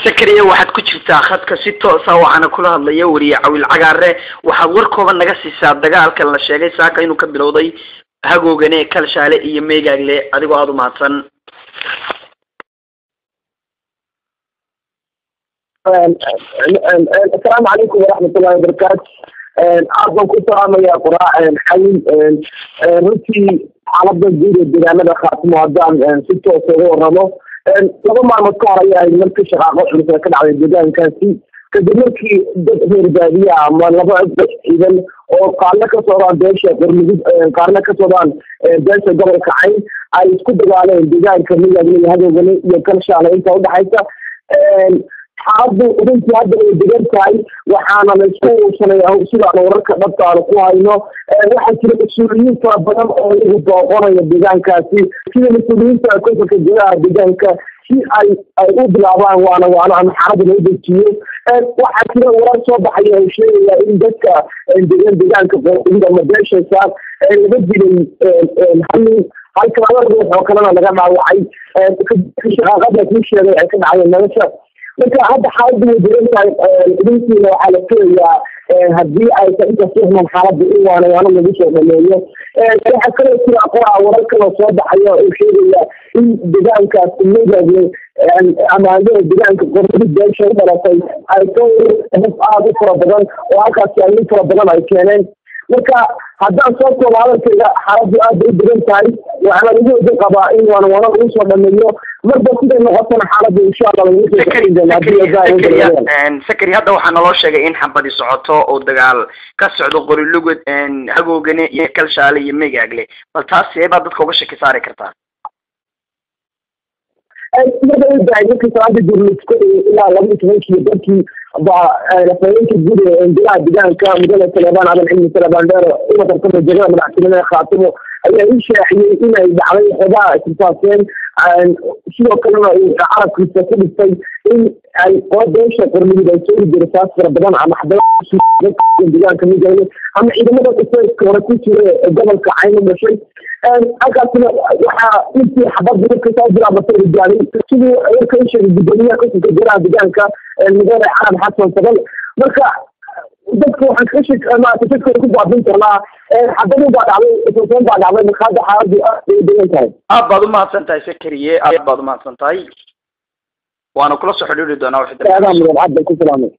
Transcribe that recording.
Sakariye, waxaad ku jirtaa khadka si toosa, waxaana kula hadlaya weriye Cawil Cagaare. Waxaad war kooban naga siisaa dagaalkan la sheegay saaka inuu ka bilowday Hagoogane, Kalshaale iyo Meegaagle, adigoo aada u mahadsan. Asalaamu calaykum waraxmatullahi wabarakaatu. Aad baan ku salaamaya Quraac Xawil. Runtii xaalada guud ee deegaanada Khaatimo haddaan si toos uga waramo, 2 maalmood ka hor ayaa ahayd markii shaqaaqo culus ay ka dhacday deegaankaasi, kadib markii dad reer baadiya ama laba dad ciidan oo qaarna ka socdaan beesha Qormudug, qaarna ka socdaan beesha gobolka Cayn ay isku dagaaleen deegaanka Miyagle iyo Hagoogane iyo Kalshaale inta udhexaysa. Xaaladdu runtii hadda way degan tahay, waxaana la isku urursanay sidaan wararka dhabta aanu ku hayno. Waxaa jira mas-uuliyiin fara badan oo iyagu dooqonaya deegaankaasi, sida mas-uuliyiinta konsolka gudaha deegaanka, si ay u bilaabaan waana ama xaaladda loo dejiyo. Waxaa jira warar soo baxaya oo sheegaya in dadka degan deegaanka Qoormudug ama beesha Saar laga dilay hal nin, halka laba ruux oo kalena laga dhaawacay shaqaaqada kuu sheegay ay ka dhacday nolosha. Marka hadda xaaladdu way degan tahay, runtiina waxaa la filayaa haddii aysan inta suxman xaaladda in waana lagu soo dhameeyo. Waxaa kaloo jira Qoraa warar kaloo soo baxaya oo sheegaya in deegaankaas Megagle ama deegaanka Qormudug beesha u dhalatay ay soo hub aada u fara badan oo halkaasi nin fara badan ay keeneen. Marka haddaan soo koobo hadalkayga, xaaladdu aad bay u degan tahay, waxaana lagu wada qabaa in waana lagu soo dhameeyo marba siday noqotona xaaladda insha Allah lagu soo kordhin doona haddii ay. Sakari, hadda waxaa naloo sheegay in xabadi socoto oo dagaal ka socdo Qorilugud, Hagoogane iyo Kalshaale iyo Meegaagle. Bal taas see baad dadka uga shaki saari kartaa? Marka u dahay markii salaada duurlisko ilaa 12-kii dadkii baa afhayeenka guud ee golaha deegaanka, mudane Saleebaan Adan Cilmi Saleebaan Dheer, una tartamay jagada madaxtinimada ee Khaatimo, ayaa ii shaaciyey inay dhacday xoogaa isrisaaseen. Sidoo kalena uu carabkiisa ku dhistay in ay qolo beesha Qormudug ay soo ridday rasaas fara badan ama xabada deegaanka Migayle ama ciidamada dhufeyska hore ku jira ee gobolka Cayn u dhashay. Halkaasina waxaa intii xabadda markay soo bilaabatay rijaalay, siduu warka u sheegay gudoomiyaha konsolka golaha deegaanka, mudane Carab Xasan Sabal. Marka dadka waxaan kaga shek maarata shakooda ku baabin karnaa xabadu baa dhacday, isaseen baa dhacday. Marka hadda xaaladdu aad bay u degan tahay. Aad baad umahadsan tahay Sakariye, aad baad umahadsan tahay, waana kula soo xidhiiri doonaa wixii dambe. Aadaa mudan, cad bay ku salaamay.